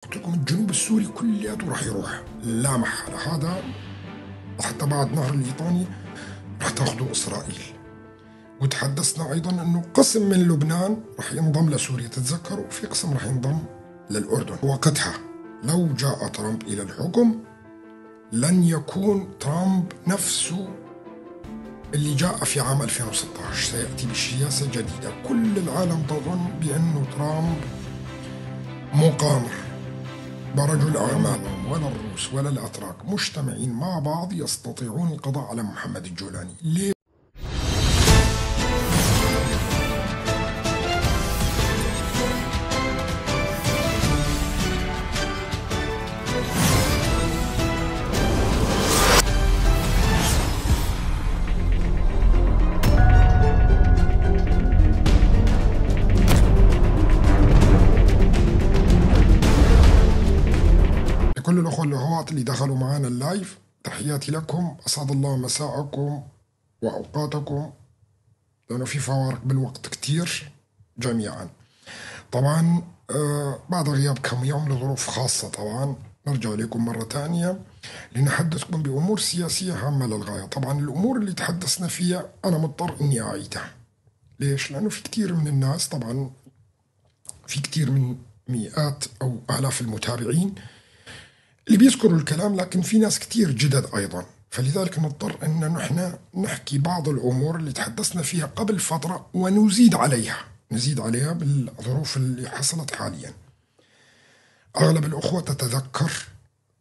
قلت لكم الجنوب السوري كلياته راح يروح لا محالة. هذا حتى بعد نهر الليطاني راح تاخذه إسرائيل. وتحدثنا أيضا أنه قسم من لبنان راح ينضم لسوريا، تتذكروا؟ في قسم راح ينضم للأردن. وقتها لو جاء ترامب إلى الحكم لن يكون ترامب نفسه اللي جاء في عام 2016، سيأتي بسياسة جديدة. كل العالم تظن بأنه ترامب مقامر برجل أعمال، ولا الروس ولا الأتراك مجتمعين مع بعض يستطيعون القضاء على محمد الجولاني. ليه؟ كل الأخوة والأخوات اللي دخلوا معنا اللايف، تحياتي لكم، أسعد الله مساءكم وأوقاتكم، لأنه في فوارق بالوقت كتير جميعا. طبعا بعد غياب كم يوم لظروف خاصة، طبعا نرجع لكم مرة ثانية لنحدثكم بأمور سياسية هامة للغاية. طبعا الأمور اللي تحدثنا فيها أنا مضطر إني أعيدها. ليش؟ لأنه في كتير من الناس، طبعا في كتير من مئات أو آلاف المتابعين اللي بيذكروا الكلام، لكن في ناس كتير جدد أيضا، فلذلك نضطر أن نحن نحكي بعض الأمور اللي تحدثنا فيها قبل فترة ونزيد عليها، نزيد عليها بالظروف اللي حصلت حاليا. أغلب الأخوة تتذكر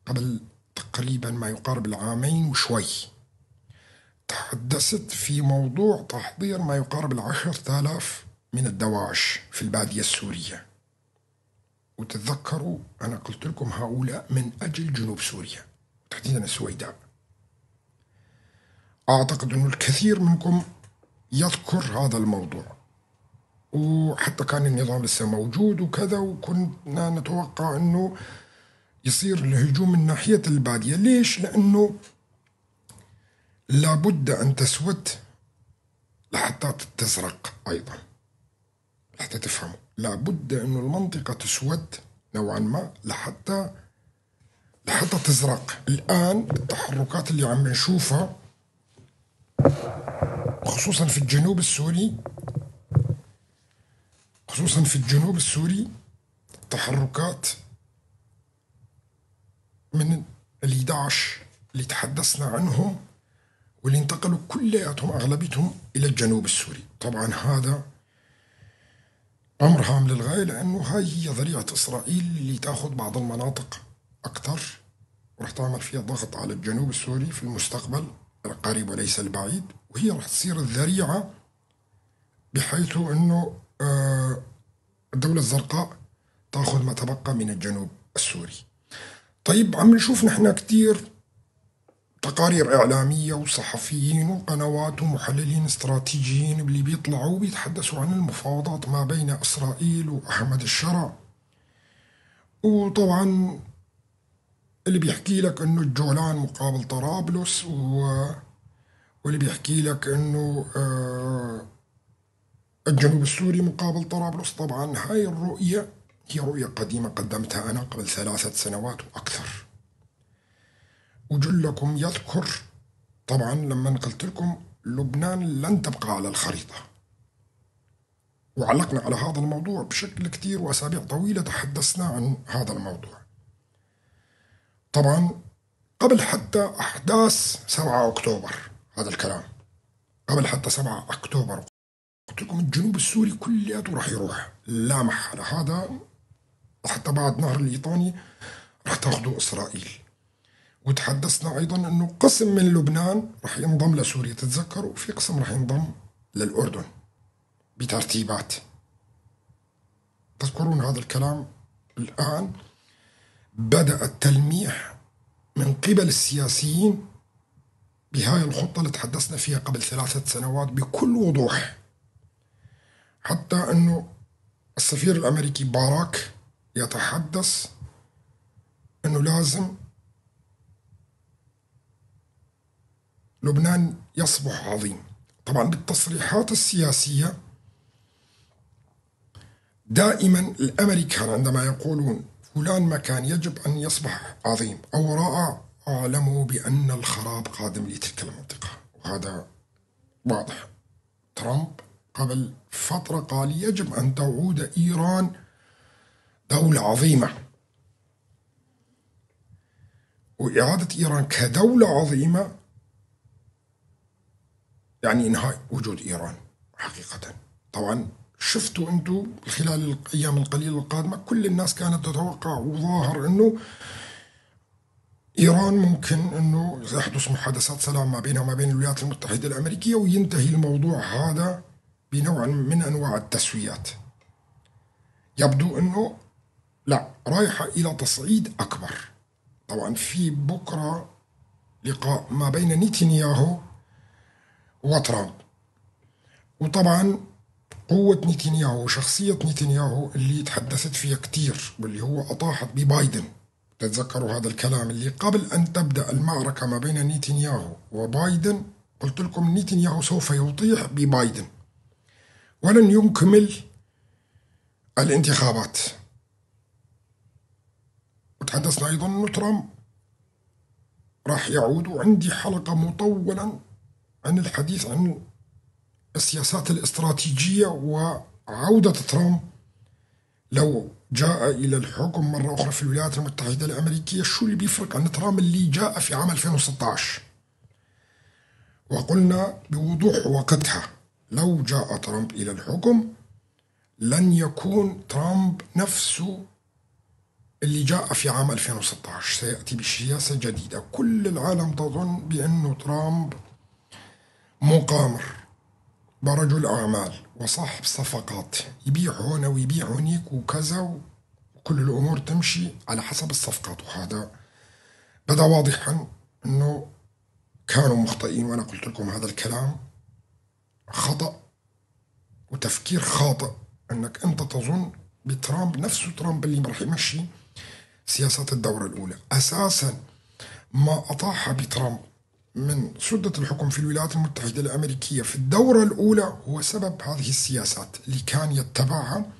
قبل تقريبا ما يقارب العامين وشوي تحدثت في موضوع تحضير ما يقارب 10,000 من الدواعش في البادية السورية. وتتذكروا أنا قلت لكم هؤلاء من أجل جنوب سوريا، تحديدا السويداء. أعتقد أنه الكثير منكم يذكر هذا الموضوع، وحتى كان النظام لسه موجود وكذا، وكنا نتوقع أنه يصير الهجوم من ناحية البادية. ليش؟ لأنه لابد أن تسود لحتى تزرق أيضا، لحتى تفهموا لابد أنه المنطقة تسود نوعا ما لحتى تزرق. الآن التحركات اللي عم نشوفها خصوصا في الجنوب السوري، خصوصا في الجنوب السوري، تحركات من ال 11 اللي تحدثنا عنهم واللي انتقلوا كلياتهم أغلبيتهم إلى الجنوب السوري. طبعا هذا أمر هام للغاية، لأنه هاي هي ذريعة إسرائيل اللي تأخذ بعض المناطق أكثر، ورح تعمل فيها ضغط على الجنوب السوري في المستقبل القريب وليس البعيد، وهي رح تصير الذريعة بحيث أنه الدولة الزرقاء تأخذ ما تبقى من الجنوب السوري. طيب عم نشوف نحن كتير تقارير إعلامية وصحفيين وقنوات ومحللين استراتيجيين اللي بيطلعوا وبيتحدثوا عن المفاوضات ما بين إسرائيل وأحمد الشرع، وطبعا اللي بيحكي لك إنه الجولان مقابل طرابلس، واللي بيحكي لك إنه الجنوب السوري مقابل طرابلس. طبعا هاي الرؤية هي رؤية قديمة قدمتها أنا قبل 3 سنوات وأكثر، وجلكم يذكر طبعا لما قلت لكم لبنان لن تبقى على الخريطة، وعلقنا على هذا الموضوع بشكل كثير وأسابيع طويلة تحدثنا عن هذا الموضوع. طبعا قبل حتى أحداث 7 أكتوبر، هذا الكلام قبل حتى 7 أكتوبر قلت لكم الجنوب السوري كلياته راح يروح لا محالة. هذا حتى بعد نهر الليطاني راح تاخذه إسرائيل. وتحدثنا أيضا أنه قسم من لبنان راح ينضم لسوريا، تتذكروا؟ في قسم راح ينضم للأردن بترتيبات، تذكرون هذا الكلام؟ الآن بدأ التلميح من قبل السياسيين بهاي الخطة اللي تحدثنا فيها قبل 3 سنوات بكل وضوح، حتى أنه السفير الأمريكي باراك يتحدث أنه لازم لبنان يصبح عظيم. طبعا بالتصريحات السياسية دائما الأمريكان عندما يقولون فلان مكان يجب أن يصبح عظيم أو رائع، اعلموا بأن الخراب قادم لتلك المنطقة. وهذا واضح. ترامب قبل فترة قال يجب أن تعود إيران دولة عظيمة، وإعادة إيران كدولة عظيمة يعني إنهاء وجود إيران حقيقة. طبعا شفتوا أنتم خلال الأيام القليلة القادمة كل الناس كانت تتوقع وظاهر أنه إيران ممكن أنه يحدث محادثات سلام ما بينها وما بين الولايات المتحدة الأمريكية وينتهي الموضوع هذا بنوع من أنواع التسويات. يبدو أنه لا، رايحة إلى تصعيد أكبر. طبعا في بكرة لقاء ما بين نتنياهو وترامب، وطبعا قوة نتنياهو وشخصية نتنياهو اللي تحدثت فيها كتير واللي هو أطاحت ببايدن، تتذكروا هذا الكلام اللي قبل أن تبدأ المعركة ما بين نتنياهو وبايدن قلت لكم نتنياهو سوف يطيح ببايدن ولن يكمل الانتخابات. وتحدثنا أيضا أنه ترامب راح يعود، وعندي حلقة مطولة عن الحديث عن السياسات الاستراتيجية وعودة ترامب لو جاء إلى الحكم مرة أخرى في الولايات المتحدة الأمريكية، شو اللي بيفرق عن ترامب اللي جاء في عام 2016؟ وقلنا بوضوح وقتها لو جاء ترامب إلى الحكم لن يكون ترامب نفسه اللي جاء في عام 2016، سيأتي بسياسة جديدة. كل العالم تظن بأنه ترامب مقامر برجل أعمال وصاحب صفقات، يبيع هنا ويبيع هنيك وكذا، وكل الأمور تمشي على حسب الصفقات. وهذا بدا واضحا أنه كانوا مخطئين، وأنا قلت لكم هذا الكلام خطأ وتفكير خاطئ، أنك أنت تظن بترامب نفسه ترامب اللي راح يمشي سياسات الدورة الأولى. أساسا ما أطاح بترامب من سدة الحكم في الولايات المتحدة الأمريكية في الدورة الأولى هو سبب هذه السياسات اللي كان يتبعها،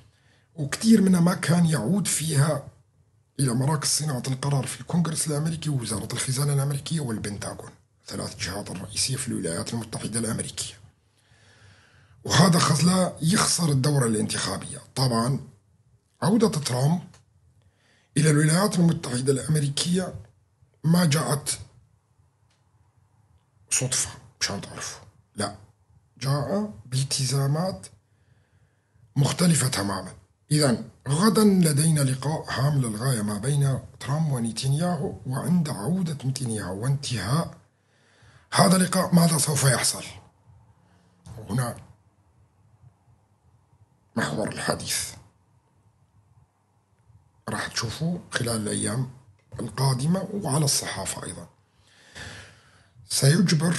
وكثير منها ما كان يعود فيها إلى مراكز صناعة القرار في الكونغرس الأمريكي ووزارة الخزانة الأمريكية والبنتاغون، ثلاث جهات الرئيسية في الولايات المتحدة الأمريكية. وهذا خلاه يخسر الدورة الانتخابية. طبعا عودة ترامب إلى الولايات المتحدة الأمريكية ما جاءت صدفة مشان تعرفوا، لا، جاء بالتزامات مختلفة تماما. إذا غدا لدينا لقاء هام للغاية ما بين ترامب ونتنياهو، وعند عودة نتنياهو وانتهاء هذا اللقاء ماذا سوف يحصل؟ هنا محور الحديث راح تشوفوه خلال الأيام القادمة وعلى الصحافة أيضا. سيجبر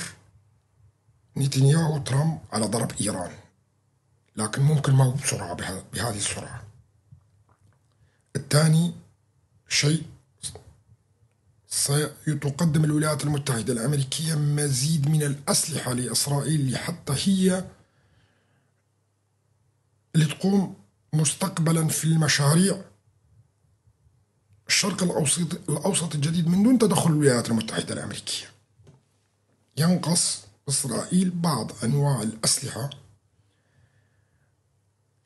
نتنياهو ترامب على ضرب إيران، لكن ممكن ما هو بسرعة بهذه السرعة. الثاني شيء، ستقدم الولايات المتحدة الأمريكية مزيد من الأسلحة لإسرائيل لحتى هي اللي تقوم مستقبلا في المشاريع الشرق الأوسط الجديد من دون تدخل الولايات المتحدة الأمريكية. ينقص إسرائيل بعض أنواع الأسلحة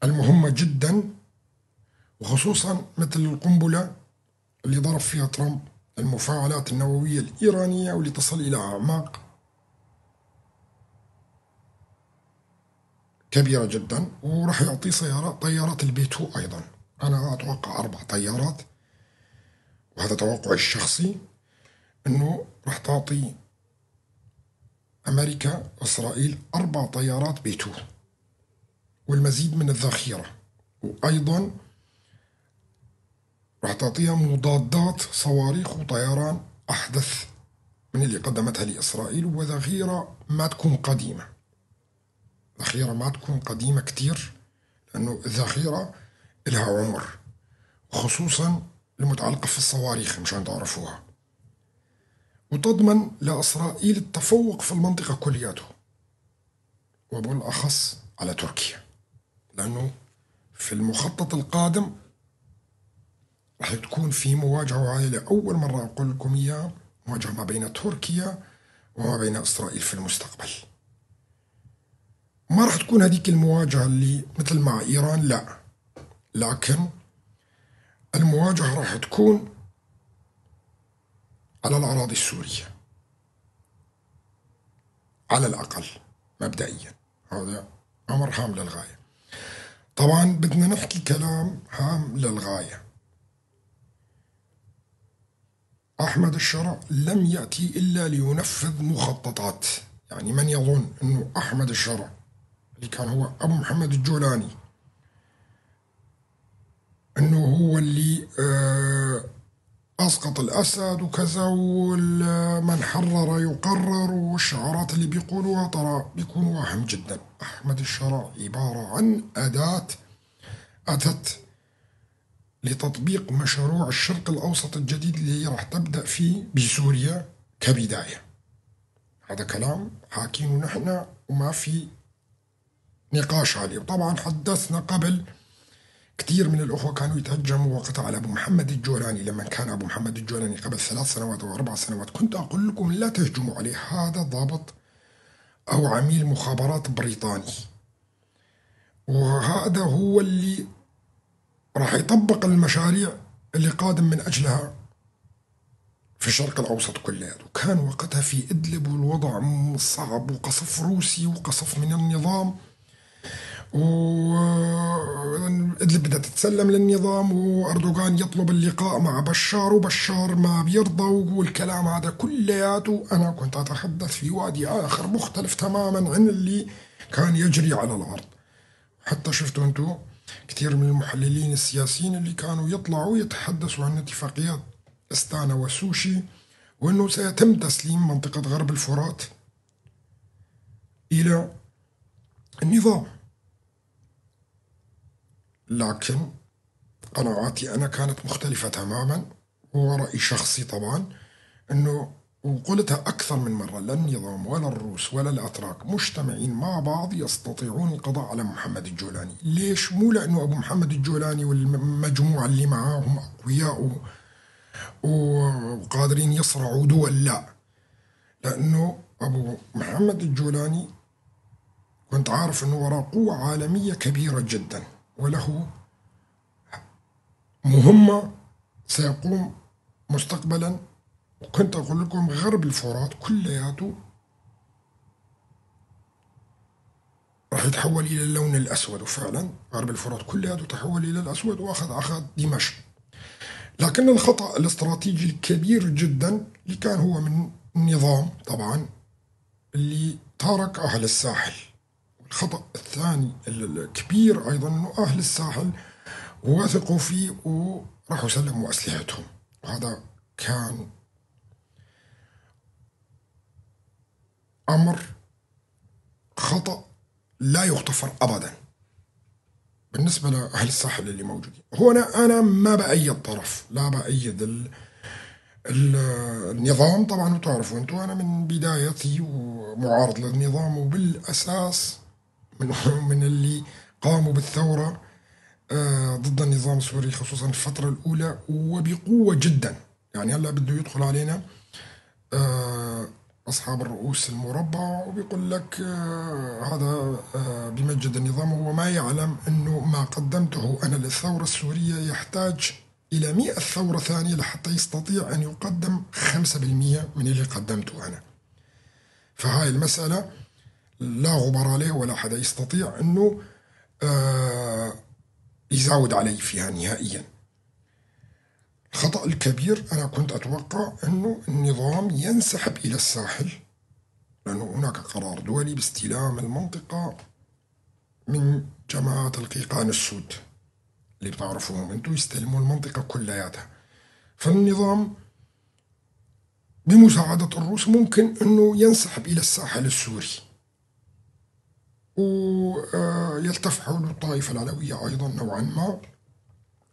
المهمة جدا، وخصوصا مثل القنبلة اللي ضرب فيها ترامب المفاعلات النووية الإيرانية واللي تصل إلى أعماق كبيرة جدا، وراح يعطي طيارات البي 2 أيضا. أنا أتوقع 4 طيارات، وهذا توقعي الشخصي، أنه راح تعطي أمريكا إسرائيل 4 طيارات بي 2 والمزيد من الذخيرة، وأيضا راح تعطيها مضادات صواريخ وطيران أحدث من اللي قدمتها لإسرائيل، وذخيرة ما تكون قديمة، ذخيرة ما تكون قديمة كتير، لأنه الذخيرة لها عمر، خصوصا المتعلقة في الصواريخ مشان تعرفوها، وتضمن لإسرائيل التفوق في المنطقة كلياته، وبالأخص على تركيا، لأنه في المخطط القادم راح تكون في مواجهة، وهي لأول مرة أقول لكم إياها، مواجهة ما بين تركيا وما بين إسرائيل في المستقبل. ما راح تكون هذيك المواجهة اللي مثل مع إيران، لا، لكن المواجهة راح تكون على الأراضي السورية على الأقل مبدئيا. هذا أمر هام للغاية. طبعا بدنا نحكي كلام هام للغاية. أحمد الشرع لم يأتي إلا لينفذ مخططات. يعني من يظن أنه أحمد الشرع اللي كان هو أبو محمد الجولاني أنه هو اللي أسقط الأسد وكذا، ومن حرر يقرر، والشعارات اللي بيقولوها ترى بيكون واهم جدا. أحمد الشرع عبارة عن أداة أتت لتطبيق مشروع الشرق الأوسط الجديد اللي راح تبدأ فيه بسوريا كبداية. هذا كلام حاكينه نحن وما في نقاش عليه. وطبعا حدثنا قبل كثير من الأخوة كانوا يتهجموا وقتها على أبو محمد الجولاني. لما كان أبو محمد الجولاني قبل 3 سنوات أو 4 سنوات كنت أقول لكم لا تهجموا عليه، هذا ضابط أو عميل مخابرات بريطاني، وهذا هو اللي راح يطبق المشاريع اللي قادم من أجلها في الشرق الأوسط كلها. وكان وقتها في إدلب والوضع صعب، وقصف روسي وقصف من النظام، وإدلب بدها تتسلم للنظام، وأردوغان يطلب اللقاء مع بشار وبشار ما بيرضى، والكلام هذا كلياته. أنا كنت أتحدث في وادي آخر مختلف تماما عن اللي كان يجري على الأرض. حتى شفتوا أنتم كثير من المحللين السياسيين اللي كانوا يطلعوا يتحدثوا عن اتفاقيات استانا وسوشي، وأنه سيتم تسليم منطقة غرب الفرات إلى النظام. لكن قناعاتي أنا كانت مختلفة تماما، ورأي شخصي طبعا، أنه وقلتها أكثر من مرة، لا النظام ولا الروس ولا الأتراك مجتمعين مع بعض يستطيعون القضاء على محمد الجولاني. ليش؟ مو لأنه أبو محمد الجولاني والمجموعة اللي معاهم أقوياء وقادرين يصرعوا دول، لا، لأنه أبو محمد الجولاني كنت عارف أنه وراء قوة عالمية كبيرة جدا، وله مهمة سيقوم مستقبلا. وكنت أقول لكم غرب الفرات كلياته راح يتحول إلى اللون الأسود، وفعلا غرب الفرات كلياته تحول إلى الأسود وأخذ دمشق. لكن الخطأ الاستراتيجي الكبير جدا اللي كان هو من النظام طبعا اللي ترك أهل الساحل. الخطأ الثاني الكبير أيضا أنه أهل الساحل وثقوا فيه وراحوا سلموا أسلحتهم، وهذا كان أمر خطأ لا يغتفر أبدا بالنسبة لأهل الساحل اللي موجودين. هنا أنا ما بأيد طرف، لا بأيد النظام طبعا، وتعرفوا أنتم أنا من بدايتي ومعارض للنظام، وبالأساس من اللي قاموا بالثورة ضد النظام السوري خصوصا الفترة الأولى وبقوة جدا. يعني هلا بده يدخل علينا أصحاب الرؤوس المربعة وبيقول لك هذا بمجد النظام، وهو ما يعلم أنه ما قدمته أنا للثورة السورية يحتاج إلى 100 ثورة ثانية لحتى يستطيع أن يقدم 5% من اللي قدمته أنا. فهاي المسألة لا غبار عليه ولا حدا يستطيع أنه يزود علي فيها نهائيا. الخطأ الكبير أنا كنت أتوقع أنه النظام ينسحب إلى الساحل، لأنه هناك قرار دولي باستلام المنطقة من جماعة القيقان السود اللي بتعرفوهم أنتم، يستلموا المنطقة كلياتها. فالنظام بمساعدة الروس ممكن أنه ينسحب إلى الساحل السوري ويلتف حول الطائفة العلوية أيضا نوعا ما،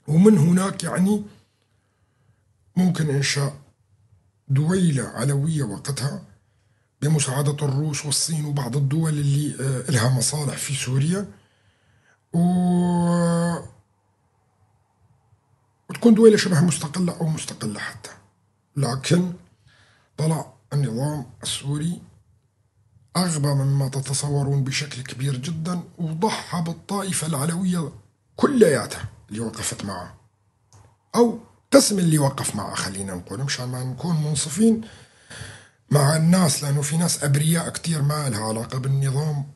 ومن هناك يعني ممكن إنشاء دويلة علوية وقتها بمساعدة الروس والصين وبعض الدول اللي لها مصالح في سوريا، وتكون وتكون دويلة شبه مستقلة أو مستقلة حتى. لكن طلع النظام السوري أغبى مما تتصورون بشكل كبير جدا، وضحى بالطائفة العلوية كلياتها اللي وقفت معه، أو قسم اللي وقف معه، خلينا نقول مشان ما نكون منصفين مع الناس، لأنه في ناس أبرياء كتير ما لها علاقة بالنظام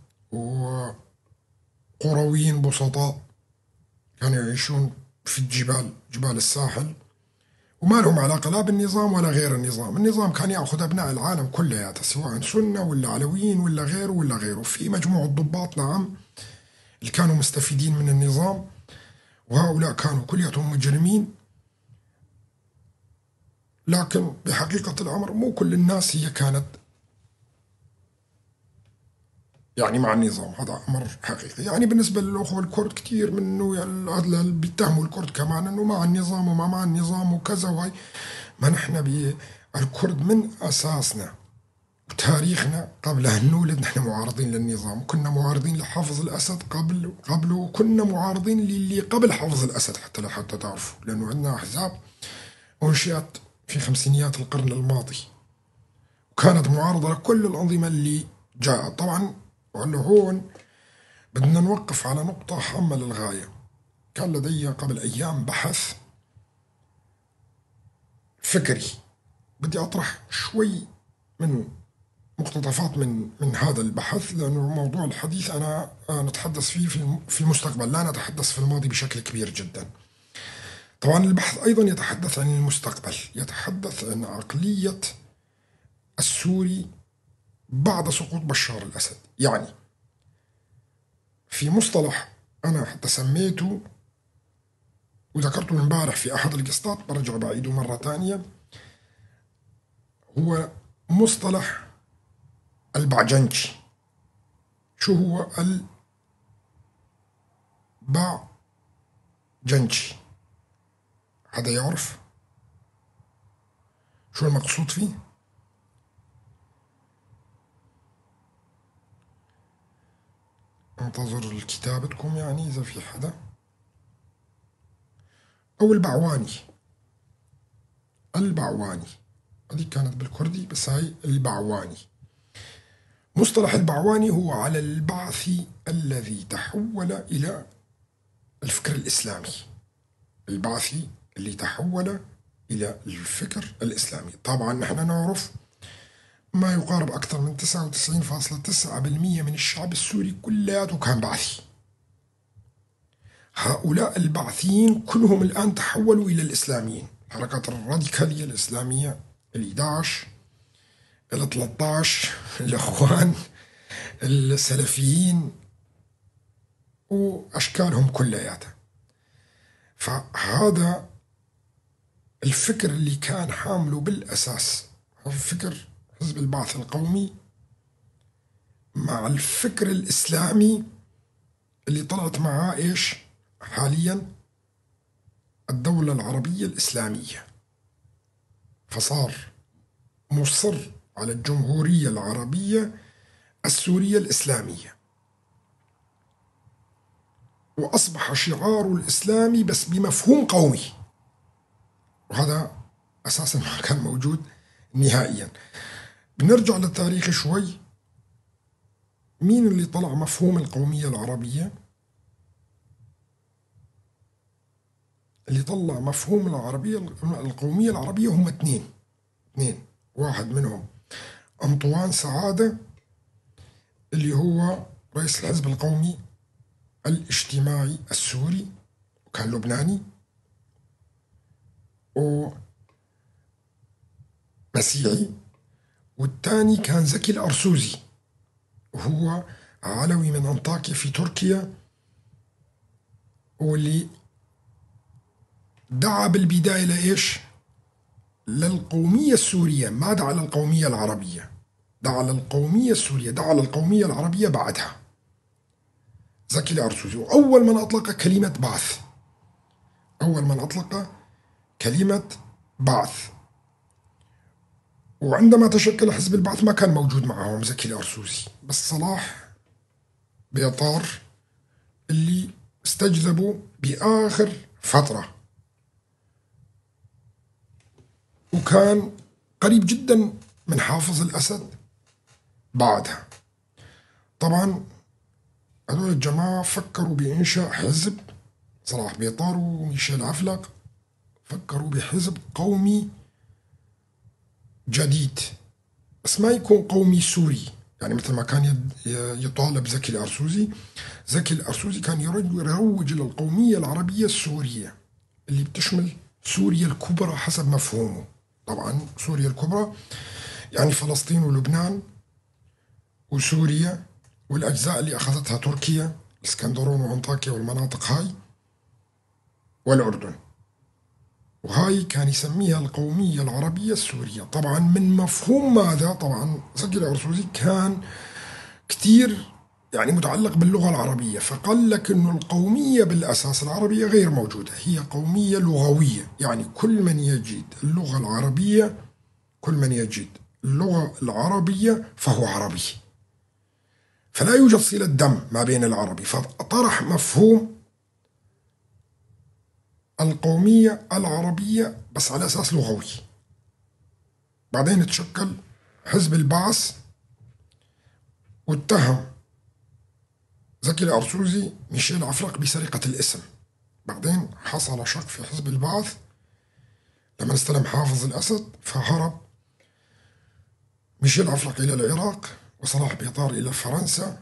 وقرويين بسطاء كانوا يعيشون في الجبال، جبال الساحل، وما لهم علاقة لا بالنظام ولا غير النظام. النظام كان يأخذ أبناء العالم كلياتها، سواء سنة ولا علويين ولا غيره ولا غيره. في مجموعة ضباط نعم اللي كانوا مستفيدين من النظام، وهؤلاء كانوا كلياتهم مجرمين، لكن بحقيقة الأمر مو كل الناس هي كانت يعني مع النظام، هذا أمر حقيقي. يعني بالنسبة للأخوة الكرد كثير منه يعني بيتهموا الكرد كمان إنه مع النظام وما مع النظام وكذا وهي. ما نحن الكرد من أساسنا وتاريخنا قبل أن نولد نحن معارضين للنظام، وكنا معارضين لحافظ الأسد قبله، وكنا معارضين للي قبل حافظ الأسد حتى لحتى تعرفوا، لأنه عندنا أحزاب أنشئت في خمسينيات القرن الماضي وكانت معارضة لكل الأنظمة اللي جاءت. طبعا وأنه هون بدنا نوقف على نقطة هامة للغاية. كان لدي قبل أيام بحث فكري بدي أطرح شوي من مقتطفات من هذا البحث، لأنه موضوع الحديث أنا نتحدث فيه في المستقبل، لا نتحدث في الماضي بشكل كبير جدا. طبعا البحث أيضا يتحدث عن المستقبل، يتحدث عن عقلية السوري بعد سقوط بشار الأسد. يعني في مصطلح أنا حتى سميته وذكرته امبارح في أحد القسطات، برجع بعيده مرة ثانية، هو مصطلح البعجنجي. شو هو البعجنجي؟ حدا يعرف شو المقصود فيه؟ انتظر كتابتكم يعني إذا في حدا. أو البعواني، البعواني هذه كانت بالكردي، بس هاي البعواني. مصطلح البعواني هو على البعث الذي تحول إلى الفكر الإسلامي، البعثي اللي تحول إلى الفكر الإسلامي. طبعا نحن نعرف ما يقارب أكثر من 99.9% من الشعب السوري كلياته كان بعثي. هؤلاء البعثيين كلهم الآن تحولوا إلى الإسلاميين، الحركات الراديكالية الإسلامية، ال11، ال13، الإخوان، السلفيين وأشكالهم كلياتها. فهذا الفكر اللي كان حامله بالأساس فكر حزب البعث القومي مع الفكر الإسلامي اللي طلعت معاه إيش حاليا الدولة العربية الإسلامية. فصار مصر على الجمهورية العربية السورية الإسلامية، وأصبح شعاره الإسلامي بس بمفهوم قومي، وهذا أساسا ما كان موجود نهائيا. بنرجع للتاريخ شوي. مين اللي طلع مفهوم القومية العربية؟ اللي طلع مفهوم العربية القومية العربية هم اثنين، واحد منهم أنطوان سعادة اللي هو رئيس الحزب القومي الاجتماعي السوري وكان لبناني ومسيحي، والثاني كان زكي الأرسوزي وهو علوي من أنطاكيا في تركيا، واللي دعا بالبداية لإيش؟ للقومية السورية، ما دعا للقومية العربية، دعا للقومية السورية، دعا للقومية العربية بعدها زكي الأرسوزي. وأول من أطلق كلمة بعث، أول من أطلق كلمة بعث. وعندما تشكل حزب البعث ما كان موجود معهم زكي الأرسوزي، بس صلاح بيطار اللي استجلبوا بآخر فترة. وكان قريب جدا من حافظ الأسد بعدها. طبعا هذول الجماعة فكروا بإنشاء حزب، صلاح بيطار وميشيل عفلق فكروا بحزب قومي جديد، بس ما يكون قومي سوري، يعني مثل ما كان يطالب زكي الأرسوزي. زكي الأرسوزي كان يروج للقومية العربية السورية اللي بتشمل سوريا الكبرى حسب مفهومه. طبعا سوريا الكبرى يعني فلسطين ولبنان وسوريا والأجزاء اللي أخذتها تركيا، اسكندرون وأنطاكيا والمناطق هاي، والأردن، وهاي كان يسميها القومية العربية السورية. طبعا من مفهوم ماذا؟ طبعا زكي الأرسوزي كان كتير يعني متعلق باللغة العربية، فقال لك إنه القومية بالأساس العربية غير موجودة، هي قومية لغوية، يعني كل من يجيد اللغة العربية، كل من يجيد اللغة العربية فهو عربي، فلا يوجد صلة دم ما بين العربي. فطرح مفهوم القومية العربية بس على أساس لغوي. بعدين تشكل حزب البعث، واتهم زكي الأرسوزي ميشيل عفلق بسرقة الاسم. بعدين حصل شق في حزب البعث لما استلم حافظ الأسد، فهرب ميشيل عفلق إلى العراق، وصلاح بيطار إلى فرنسا،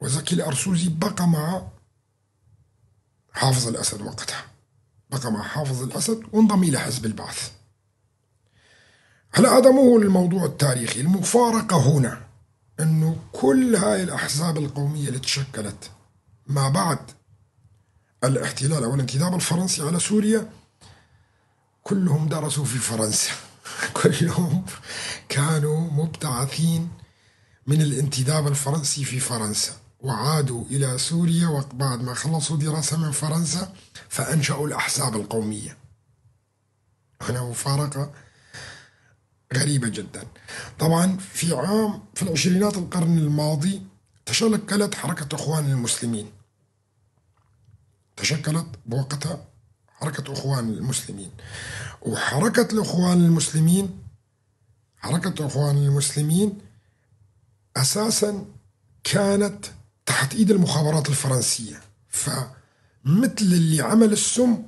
وزكي الأرسوزي بقى مع حافظ الأسد وقتها، بقى مع حافظ الأسد وانضم إلى حزب البعث. هلا هذا مو الموضوع التاريخي، المفارقة هنا أنه كل هاي الأحزاب القومية اللي تشكلت ما بعد الاحتلال أو الانتداب الفرنسي على سوريا كلهم درسوا في فرنسا، كلهم كانوا مبتعثين من الانتداب الفرنسي في فرنسا، وعادوا إلى سوريا وبعد ما خلصوا دراسة من فرنسا فأنشأوا الأحزاب القومية. هنا مفارقة غريبة جدا. طبعا في العشرينات القرن الماضي تشكلت حركة إخوان المسلمين، تشكلت بوقتها حركة إخوان المسلمين، وحركة الإخوان المسلمين، حركة الإخوان المسلمين أساسا كانت تحت إيد المخابرات الفرنسية، فمثل اللي عمل السم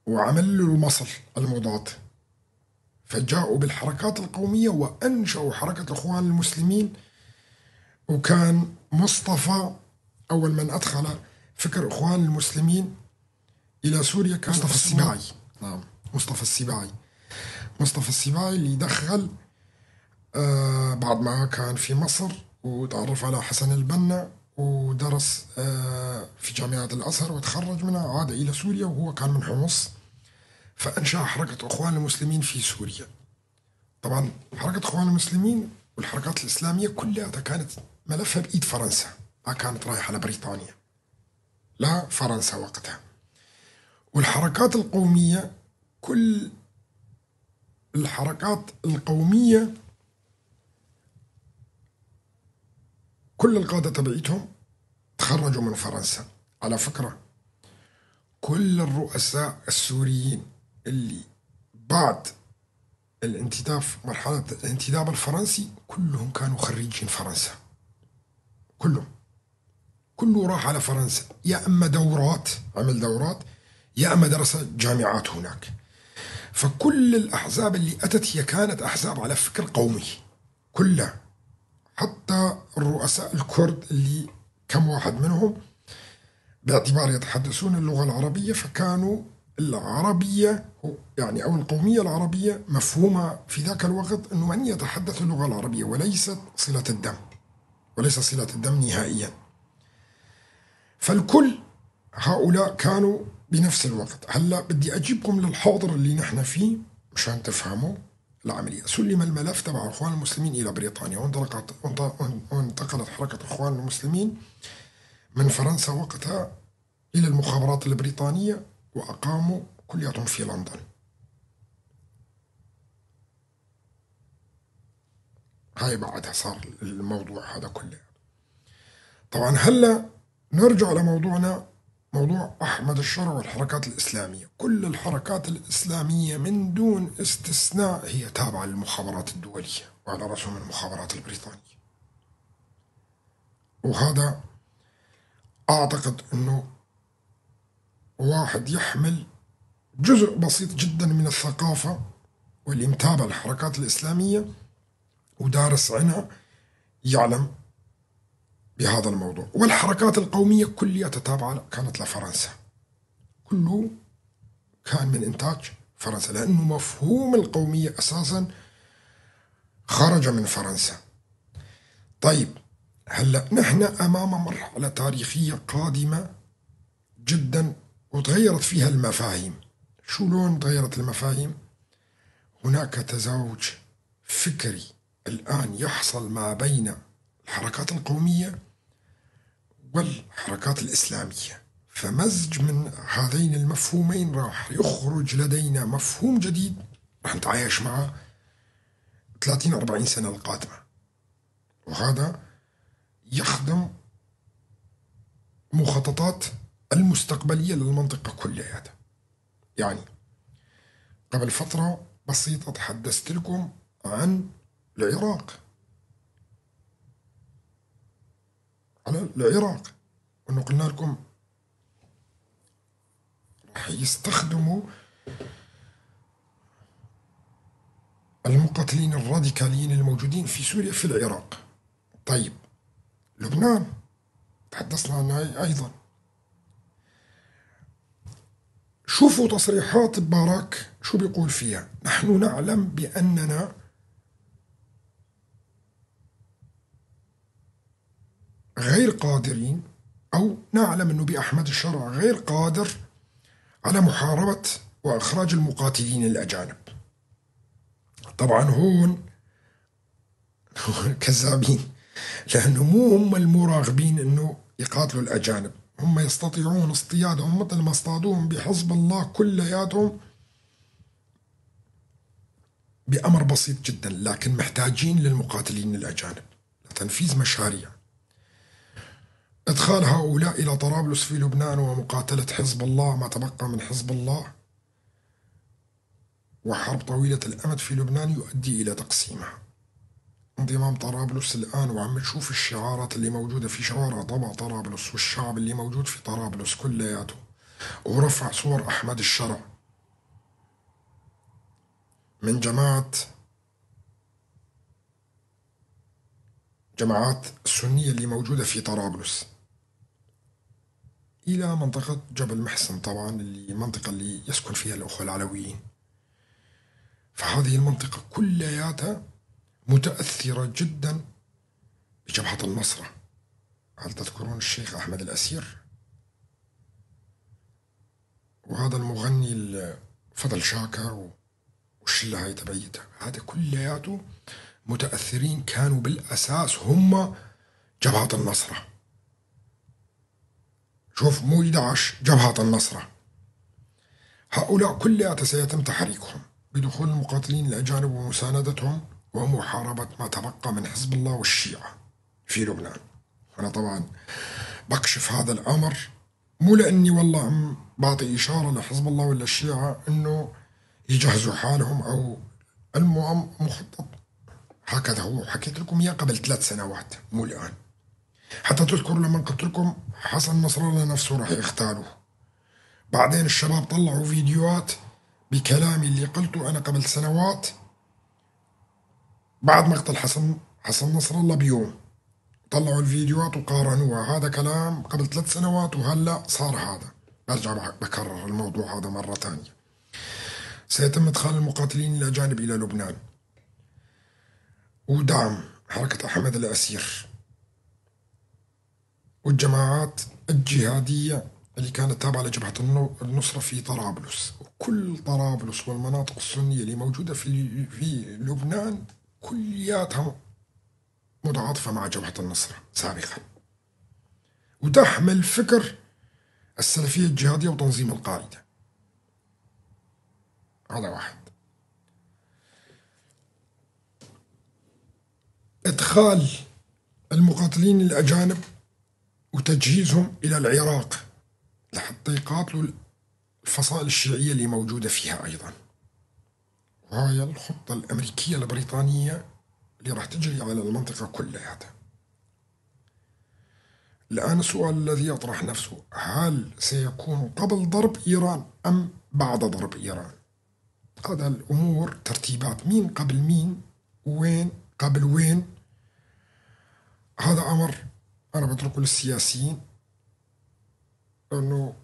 وعمل له المصل المضاد، فجاءوا بالحركات القومية وأنشأوا حركة الإخوان المسلمين. وكان مصطفى أول من أدخل فكر إخوان المسلمين إلى سوريا كان مصطفى السباعي. نعم، مصطفى السباعي، مصطفى السباعي اللي دخل بعد ما كان في مصر وتعرف على حسن البنا ودرس في جامعة الأزهر وتخرج منها، عاد إلى سوريا وهو كان من حمص، فأنشأ حركة إخوان المسلمين في سوريا. طبعا حركة إخوان المسلمين والحركات الإسلامية كلها كانت ملفها بإيد فرنسا، ما كانت رايحة لبريطانيا، لا فرنسا وقتها. والحركات القومية، كل الحركات القومية كل القادة تبعيتهم تخرجوا من فرنسا. على فكرة كل الرؤساء السوريين اللي بعد الانتداب، مرحلة الانتداب الفرنسي، كلهم كانوا خريجين فرنسا، كلهم، كله راح على فرنسا، يا أما دورات، عمل دورات، يا أما درس جامعات هناك. فكل الأحزاب اللي أتت هي كانت أحزاب على فكر قومي كلها، حتى الرؤساء الكرد اللي كم واحد منهم باعتبار يتحدثون اللغة العربية، فكانوا العربية يعني أو القومية العربية مفهومة في ذاك الوقت أنه من يتحدث اللغة العربية، وليست صلة الدم، وليس صلة الدم نهائيا. فالكل هؤلاء كانوا بنفس الوقت. هلا بدي أجيبكم للحاضر اللي نحن فيه مشان تفهموا العملية. سلم الملف تبع الإخوان المسلمين إلى بريطانيا، وانتقلت حركة الإخوان المسلمين من فرنسا وقتها إلى المخابرات البريطانية، وأقاموا كلياتهم في لندن. هاي بعدها صار الموضوع هذا كله. طبعا هلا نرجع لموضوعنا موضوع أحمد الشرع والحركات الإسلامية. كل الحركات الإسلامية من دون استثناء هي تابعة للمخابرات الدولية، وعلى رأسهم المخابرات البريطانية. وهذا أعتقد أنه واحد يحمل جزء بسيط جدا من الثقافة واللي متابع الحركات الإسلامية ودارس عنها يعلم بهذا الموضوع. والحركات القومية كلها تابعة كانت لفرنسا، كله كان من إنتاج فرنسا، لأنه مفهوم القومية أساسا خرج من فرنسا. طيب هلأ نحن أمام مرحلة تاريخية قادمة جدا وتغيرت فيها المفاهيم. شو لون تغيرت المفاهيم؟ هناك تزاوج فكري الآن يحصل ما بين الحركات القومية والحركات الإسلامية، فمزج من هذين المفهومين راح يخرج لدينا مفهوم جديد راح نتعايش معه 30-40 سنة القادمة، وهذا يخدم مخططات المستقبلية للمنطقة كلها. يعني قبل فترة بسيطة تحدثت لكم عن العراق، على العراق، وأنه قلنا لكم راح يستخدموا المقاتلين الراديكاليين الموجودين في سوريا في العراق. طيب لبنان تحدثنا عنها أيضا. شوفوا تصريحات باراك شو بيقول فيها. نحن نعلم بأننا غير قادرين، أو نعلم أنه بأحمد الشرع غير قادر على محاربة وإخراج المقاتلين الأجانب. طبعا هون كذابين، لأنه مو هم المراغبين أنه يقاتلوا الأجانب، هم يستطيعون اصطيادهم مثل ما اصطادوهم بحزب الله كلياتهم بأمر بسيط جدا، لكن محتاجين للمقاتلين الأجانب لتنفيذ مشاريع. إدخال هؤلاء إلى طرابلس في لبنان ومقاتلة حزب الله، ما تبقى من حزب الله، وحرب طويلة الأمد في لبنان يؤدي إلى تقسيمها. انضمام طرابلس الآن، وعم تشوف الشعارات اللي موجودة في شوارع طبع طرابلس والشعب اللي موجود في طرابلس كلياته، ورفع صور أحمد الشرع من جماعات السنية اللي موجودة في طرابلس إلى منطقة جبل محسن، طبعا اللي المنطقة اللي يسكن فيها الأخوة العلويين. فهذه المنطقة كلياتها متأثرة جدا بجبهة النصرة. هل تذكرون الشيخ أحمد الأسير وهذا المغني فضل شاكر والشلة هاي تبعيتها؟ هذا كلياته متأثرين كانوا بالأساس هم جبهة النصرة. شوف، مو داعش، جبهة النصرة. هؤلاء كلياتها سيتم تحريكهم بدخول المقاتلين الأجانب ومساندتهم ومحاربة ما تبقى من حزب الله والشيعة في لبنان. أنا طبعا بكشف هذا الأمر مو لأني والله عم بعطي إشارة لحزب الله ولا الشيعة إنه يجهزوا حالهم أو المهم مخطط هكذا هو، حكيت لكم إياه قبل 3 سنوات مو الآن. حتى تذكروا لما قلت لكم حسن نصر الله نفسه راح يغتالوه. بعدين الشباب طلعوا فيديوهات بكلامي اللي قلته أنا قبل سنوات بعد مقتل حسن نصر الله بيوم، طلعوا الفيديوهات وقارنوها. هذا كلام قبل 3 سنوات وهلا صار هذا. برجع بكرر الموضوع هذا مرة ثانية. سيتم إدخال المقاتلين الأجانب إلى لبنان ودعم حركة أحمد الأسير والجماعات الجهادية اللي كانت تابعة لجبهة النصرة في طرابلس، وكل طرابلس والمناطق السنية اللي موجودة في لبنان كلياتها متعاطفة مع جبهة النصرة سابقا، وتحمل فكر السلفية الجهادية وتنظيم القاعدة. هذا واحد. إدخال المقاتلين الأجانب وتجهيزهم إلى العراق لحتى يقاتلوا الفصائل الشيعية اللي موجودة فيها أيضا. وهاي الخطة الأمريكية البريطانية اللي راح تجري على المنطقة كلها. الآن السؤال الذي يطرح نفسه، هل سيكون قبل ضرب إيران أم بعد ضرب إيران؟ هذا الأمور ترتيبات، مين قبل مين، وين قبل وين، هذا أمر أنا بتركه للسياسيين، لأنه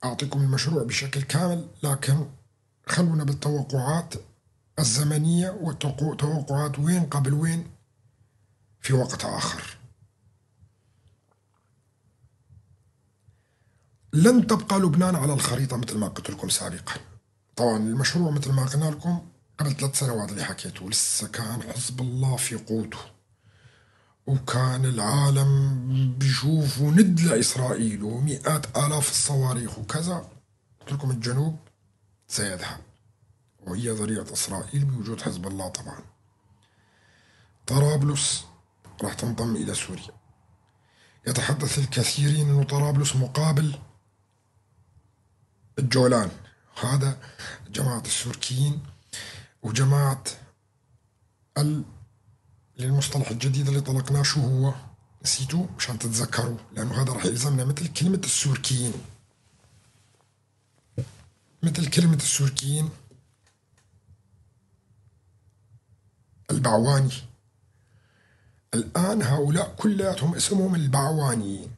أعطيكم المشروع بشكل كامل، لكن خلونا بالتوقعات الزمنية والتوقعات وين قبل وين في وقت آخر. لن تبقى لبنان على الخريطة مثل ما قلت لكم سابقا. طبعا المشروع مثل ما قلنا لكم قبل 3 سنوات اللي حكيته، لسه كان حزب الله في قوته، وكان العالم بيشوفوا ند لإسرائيل ومئات آلاف الصواريخ وكذا. قلت لكم الجنوب سيذهب، وهي ذريعة إسرائيل بوجود حزب الله. طبعا طرابلس راح تنضم إلى سوريا. يتحدث الكثيرين أنه طرابلس مقابل الجولان، هذا جماعة السوركيين وجماعة للمصطلح الجديد اللي طلقناه، شو هو؟ نسيتوه؟ مشان تتذكروا، لأنه هذا راح يلزمنا مثل كلمة السوركيين، مثل كلمة السوركيين البعواني. الآن هؤلاء كلياتهم اسمهم البعوانيين،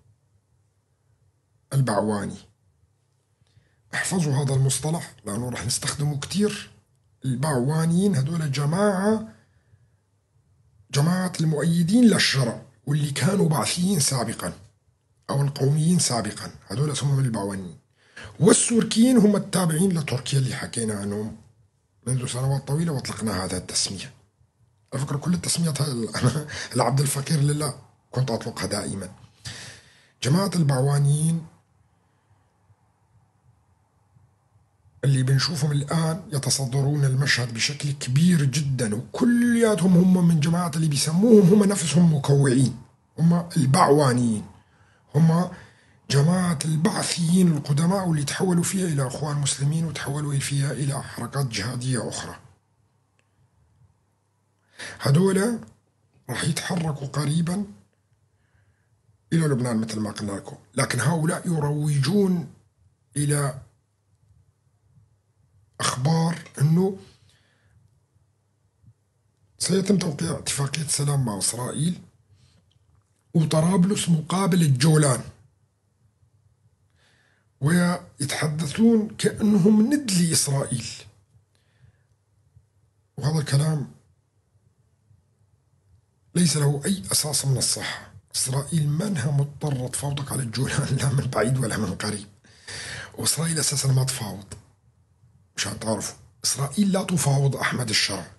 البعواني. احفظوا هذا المصطلح لأنه راح نستخدمه كتير. البعوانيين هذول جماعة المؤيدين للشرع واللي كانوا بعثيين سابقا أو القوميين سابقا، هذول اسمهم البعوانيين. والسوركيين هم التابعين لتركيا اللي حكينا عنهم منذ سنوات طويلة واطلقنا هذا التسمية. على فكرة كل التسميات العبد الفقير لله كنت أطلقها دائما. جماعة البعوانيين اللي بنشوفهم الآن يتصدرون المشهد بشكل كبير جدا، وكلياتهم هم من جماعة اللي بيسموهم هم نفسهم مكوعين، هم البعوانيين، هم جماعة البعثيين القدماء واللي تحولوا فيها إلى أخوان مسلمين وتحولوا فيها إلى حركات جهادية أخرى. هذولا راح يتحركوا قريبا إلى لبنان مثل ما قلنا لكم، لكن هؤلاء يروجون إلى أخبار أنه سيتم توقيع اتفاقية سلام مع إسرائيل وطرابلس مقابل الجولان، ويتحدثون كأنهم ند لإسرائيل، وهذا الكلام ليس له أي أساس من الصحة. إسرائيل منها مضطرة تفاوضك على الجولان لا من بعيد ولا من قريب، وإسرائيل أساسا ما تفاوض، مشان تعرفوا إسرائيل لا تفاوض أحمد الشرع.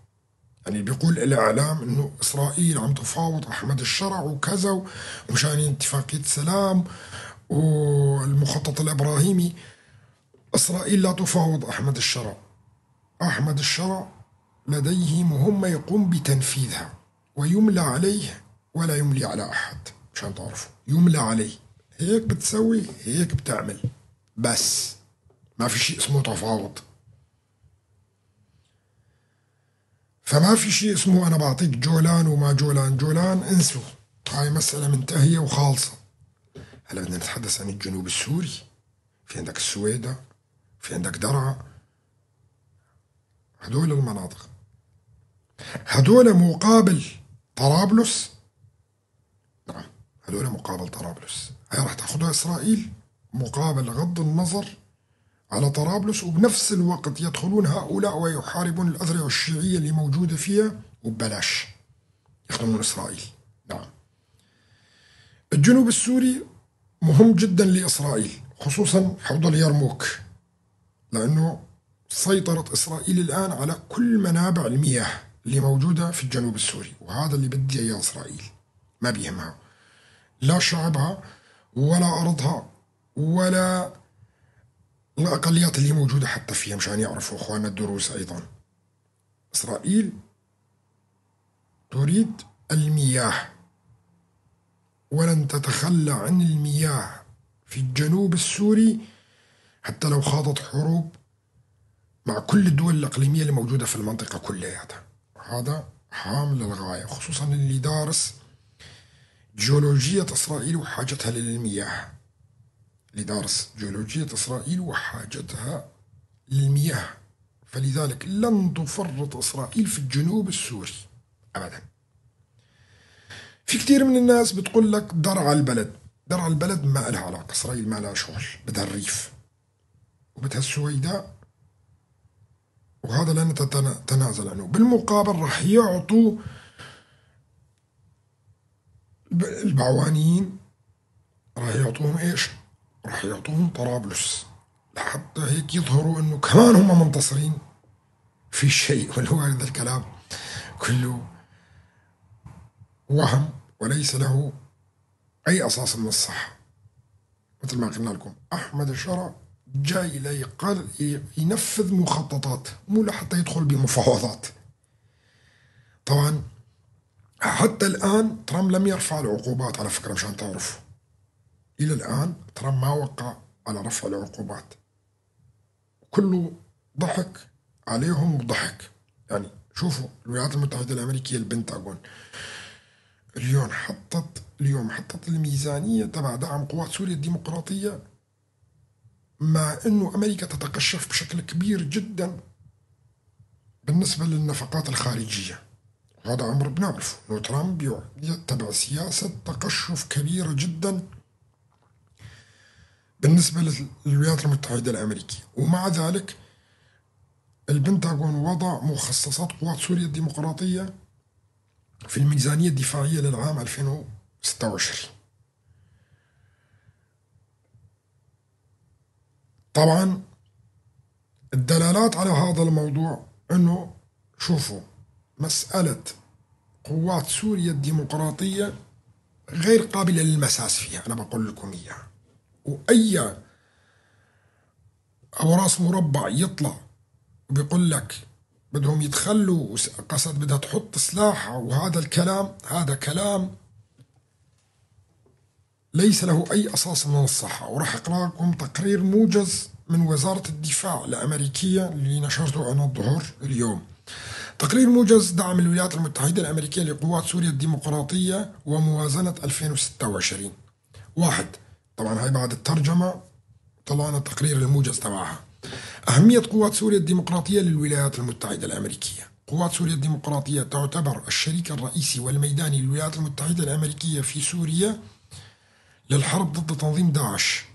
يعني بيقول الإعلام إنه إسرائيل عم تفاوض أحمد الشرع وكذا ومشان اتفاقية سلام والمخطط الإبراهيمي. إسرائيل لا تفاوض أحمد الشرع، أحمد الشرع لديه مهمة يقوم بتنفيذها ويملى عليه ولا يملي على أحد، مشان تعرفوا يملى عليه، هيك بتسوي هيك بتعمل، بس ما في شيء اسمه تفاوض. فما في شيء اسمه أنا بعطيك جولان وما جولان، جولان انسوا، هاي مسألة منتهية وخالصة. هلا بدنا نتحدث عن الجنوب السوري، في عندك السويدة، في عندك درعا، هدول المناطق هدول مقابل طرابلس. نعم هدول مقابل طرابلس، هاي راح تاخذها إسرائيل مقابل غض النظر على طرابلس، وبنفس الوقت يدخلون هؤلاء ويحاربون الأذرع الشيعية اللي موجودة فيها وببلاش يخدمون إسرائيل. نعم الجنوب السوري مهم جدا لإسرائيل، خصوصا حوض اليرموك، لأنه سيطرت إسرائيل الآن على كل منابع المياه اللي موجودة في الجنوب السوري، وهذا اللي بدي إياه إسرائيل، ما بيهمها لا شعبها ولا أرضها ولا الأقليات اللي موجودة حتى فيها، مشان يعرفوا أخواننا الدروس أيضا. إسرائيل تريد المياه ولن تتخلى عن المياه في الجنوب السوري حتى لو خاضت حروب مع كل الدول الإقليمية اللي موجودة في المنطقة كلياتها. هذا هام للغاية، خصوصا اللي دارس جيولوجية إسرائيل وحاجتها للمياه. اللي دارس جيولوجية إسرائيل وحاجتها للمياه، فلذلك لن تفرط إسرائيل في الجنوب السوري أبدا. في كثير من الناس بتقول لك درعا البلد، درعا البلد ما لها علاقة، إسرائيل ما لها شغل، بدها الريف وبدها السويداء، وهذا لن تتنازل عنه. بالمقابل راح يعطوا البعوانيين، راح يعطوهم ايش؟ راح يعطوهم طرابلس لحتى هيك يظهروا انه كمان هم منتصرين في شيء، ولو هذا الكلام كله وهم وليس له أي أساس من الصحة. مثل ما قلنا لكم أحمد الشرع جاي ليقل ينفذ مخططات، مو لحتى يدخل بمفاوضات. طبعا حتى الآن ترامب لم يرفع العقوبات على فكرة، مشان تعرفوا إلى الآن ترامب ما وقع على رفع العقوبات، كله ضحك عليهم وضحك. يعني شوفوا الولايات المتحدة الأمريكية البنتاغون اليوم حطت الميزانية تبع دعم قوات سوريا الديمقراطية، مع أنه أمريكا تتقشف بشكل كبير جدا بالنسبة للنفقات الخارجية. وهذا أمر بنعرفه أنه ترامب يتبع سياسة تقشف كبيرة جدا بالنسبة للولايات المتحدة الأمريكية، ومع ذلك البنتاغون وضع مخصصات قوات سوريا الديمقراطية في الميزانية الدفاعية للعام 2026. طبعا الدلالات على هذا الموضوع أنه شوفوا مسألة قوات سوريا الديمقراطية غير قابلة للمساس فيها، أنا بقول لكم إياها. وأي أو راس مربع يطلع وبيقول لك بدهم يتخلوا قصد بدها تحط سلاحها وهذا الكلام، هذا كلام ليس له أي أساس من الصحة. وراح أقرأ لكم تقرير موجز من وزارة الدفاع الأمريكية اللي نشرته أنا الظهر اليوم. تقرير موجز دعم الولايات المتحدة الأمريكية لقوات سوريا الديمقراطية وموازنة 2026. واحد، طبعا هاي بعد الترجمة طلعنا التقرير الموجز تبعها. أهمية قوات سوريا الديمقراطية للولايات المتحدة الأمريكية. قوات سوريا الديمقراطية تعتبر الشريك الرئيسي والميداني للولايات المتحدة الأمريكية في سوريا للحرب ضد تنظيم داعش.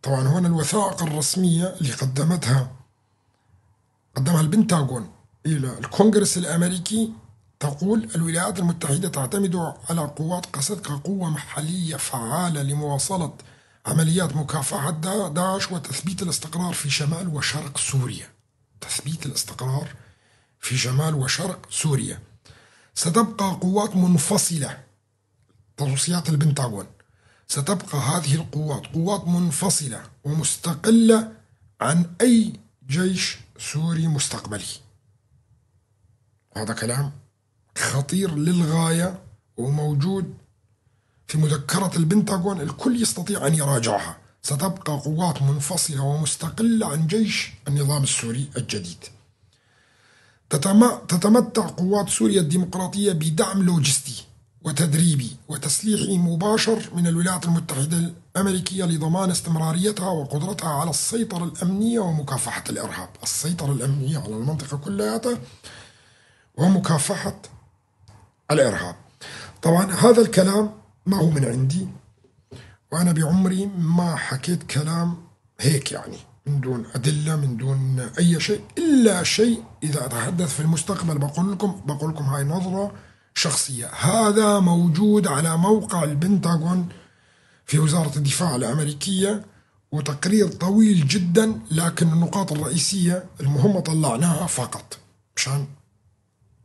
طبعا هنا الوثائق الرسمية اللي قدمها البنتاغون إلى الكونغرس الأمريكي تقول الولايات المتحدة تعتمد على قوات قسد كقوة محلية فعالة لمواصلة عمليات مكافحة داعش وتثبيت الاستقرار في شمال وشرق سوريا. تثبيت الاستقرار في شمال وشرق سوريا. ستبقى قوات منفصلة، توصيات البنتاغون، ستبقى هذه القوات قوات منفصلة ومستقلة عن أي جيش سوري مستقبلي. هذا كلام خطير للغاية وموجود في مذكرة البنتاغون، الكل يستطيع أن يراجعها. ستبقى قوات منفصلة ومستقلة عن جيش النظام السوري الجديد. تتمتع قوات سوريا الديمقراطية بدعم لوجستي وتدريبي وتسليحي مباشر من الولايات المتحدة الأمريكية لضمان استمراريتها وقدرتها على السيطرة الأمنية ومكافحة الإرهاب. السيطرة الأمنية على المنطقة كلها ومكافحة الإرهاب. طبعا هذا الكلام ما هو من عندي، وأنا بعمري ما حكيت كلام هيك يعني من دون أدلة، من دون أي شيء، إلا شيء إذا أتحدث في المستقبل بقول لكم هاي نظرة شخصية. هذا موجود على موقع البنتاغون في وزارة الدفاع الأمريكية، وتقرير طويل جدا، لكن النقاط الرئيسية المهمة طلعناها فقط مشان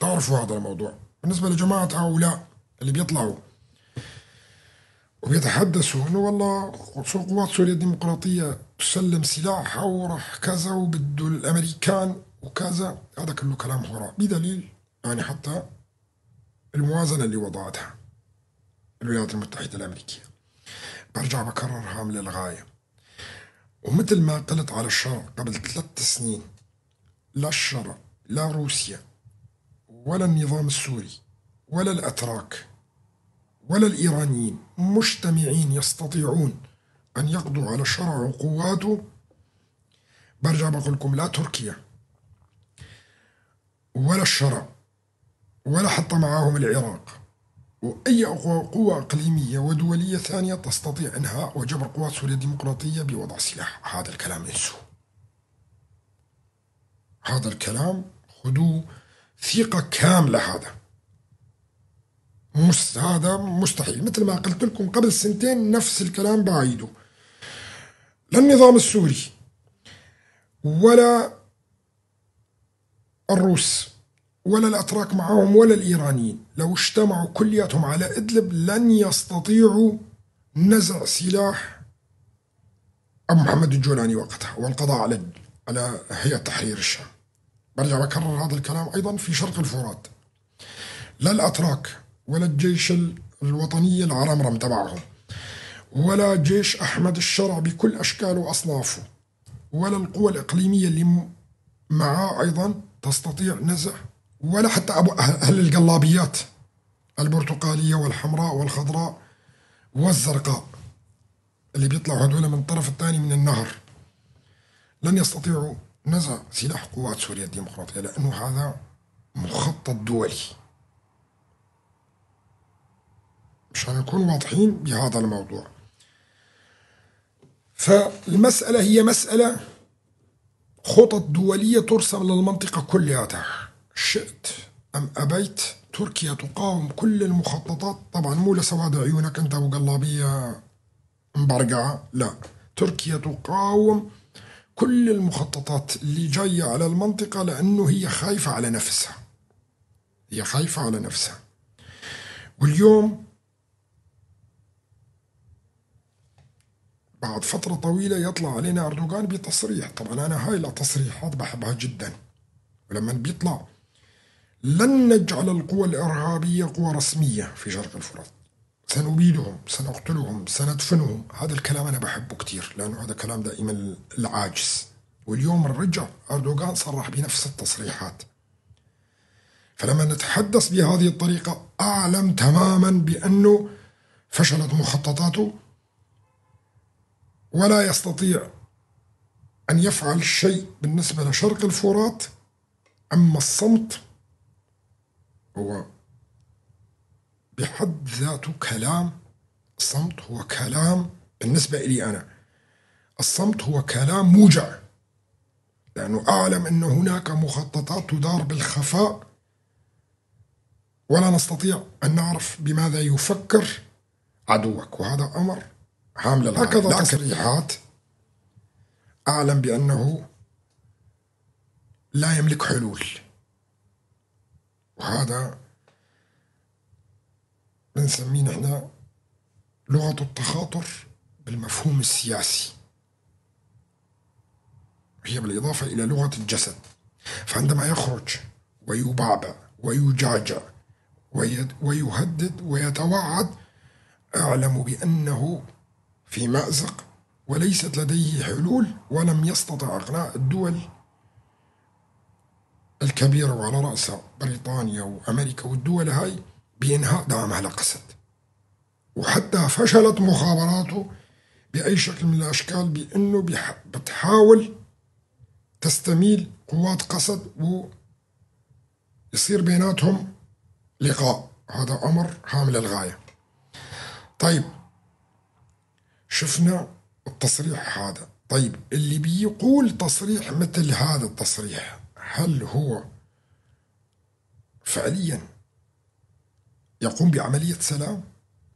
تعرفوا هذا الموضوع. بالنسبة لجماعة هؤلاء اللي بيطلعوا وبيتحدثوا انه والله قوات سوريا الديمقراطية تسلم سلاحها وراح كذا وبده الامريكان وكذا، هذا كله كلام هراء، بدليل يعني حتى الموازنة اللي وضعتها الولايات المتحدة الأمريكية. برجع بكرر هام للغاية، ومثل ما قلت على الشرع قبل 3 سنين، لا الشرع لا روسيا ولا النظام السوري ولا الأتراك ولا الإيرانيين مجتمعين يستطيعون أن يقضوا على الشرع وقواته. برجع بقول لكم لا تركيا ولا الشرع ولا حتى معاهم العراق وأي قوة إقليمية ودولية ثانية تستطيع إنهاء وجبر قوات سوريا الديمقراطية بوضع سلاح. هذا الكلام انسوه، هذا الكلام خذوه ثقة كاملة، هذا مستحيل. مثل ما قلت لكم قبل سنتين نفس الكلام بعيده، لا النظام السوري ولا الروس ولا الأتراك معهم ولا الإيرانيين لو اجتمعوا كلياتهم على إدلب لن يستطيعوا نزع سلاح أبو محمد الجولاني وقتها والقضاء على هيئة تحرير الشام. برجع بكرر هذا الكلام أيضا في شرق الفرات، لا الأتراك ولا الجيش الوطني العرمرم تبعهم ولا جيش أحمد الشرع بكل أشكاله وأصنافه ولا القوى الإقليمية اللي معاه أيضا تستطيع نزع، ولا حتى أهل القلابيات البرتقالية والحمراء والخضراء والزرقاء اللي بيطلعوا هذول من الطرف الثاني من النهر، لن يستطيعوا نزع سلاح قوات سوريا الديمقراطية، لأنه هذا مخطط دولي. مشان نكون واضحين بهذا الموضوع. فالمسألة هي مسألة خطط دولية ترسم للمنطقة كلها، شئت أم أبيت تركيا تقاوم كل المخططات. طبعا مو لسواد عيونك أنت وقلابية مبرقعة، لا، تركيا تقاوم كل المخططات اللي جاية على المنطقة لأنه هي خايفة على نفسها، هي خايفة على نفسها. واليوم بعد فترة طويلة يطلع علينا أردوغان بتصريح، طبعا أنا هاي التصريحات بحبها جدا، ولما بيطلع لن نجعل القوى الإرهابية قوى رسمية في شرق الفرات، سنبيدهم، سنقتلهم، سندفنهم. هذا الكلام أنا بحبه كتير لأنه هذا كلام دائما العاجز. واليوم رجع أردوغان صرح بنفس التصريحات. فلما نتحدث بهذه الطريقة أعلم تماما بأنه فشلت مخططاته ولا يستطيع أن يفعل شيء بالنسبة لشرق الفرات. أما الصمت هو بحد ذاته كلام، الصمت هو كلام بالنسبة إلي أنا، الصمت هو كلام موجع، لأنه أعلم أن هناك مخططات تدار بالخفاء ولا نستطيع أن نعرف بماذا يفكر عدوك، وهذا أمر هام للغاية. هكذا تصريحات أعلم بأنه لا يملك حلول، وهذا بنسميه نحن لغة التخاطر بالمفهوم السياسي، هي بالإضافة إلى لغة الجسد. فعندما يخرج ويبعبع ويجعجع ويهدد ويتوعد، أعلم بأنه في مأزق وليست لديه حلول، ولم يستطع إقناع الدول الكبيرة وعلى رأسها بريطانيا وأمريكا والدول هاي بإنهاء دعمها لقسد. وحتى فشلت مخابراته بأي شكل من الأشكال بأنه بتحاول تستميل قوات قسد ويصير بيناتهم لقاء. هذا أمر هام للغاية. طيب شفنا التصريح هذا. طيب اللي بيقول تصريح مثل هذا التصريح هل هو فعليا يقوم بعملية سلام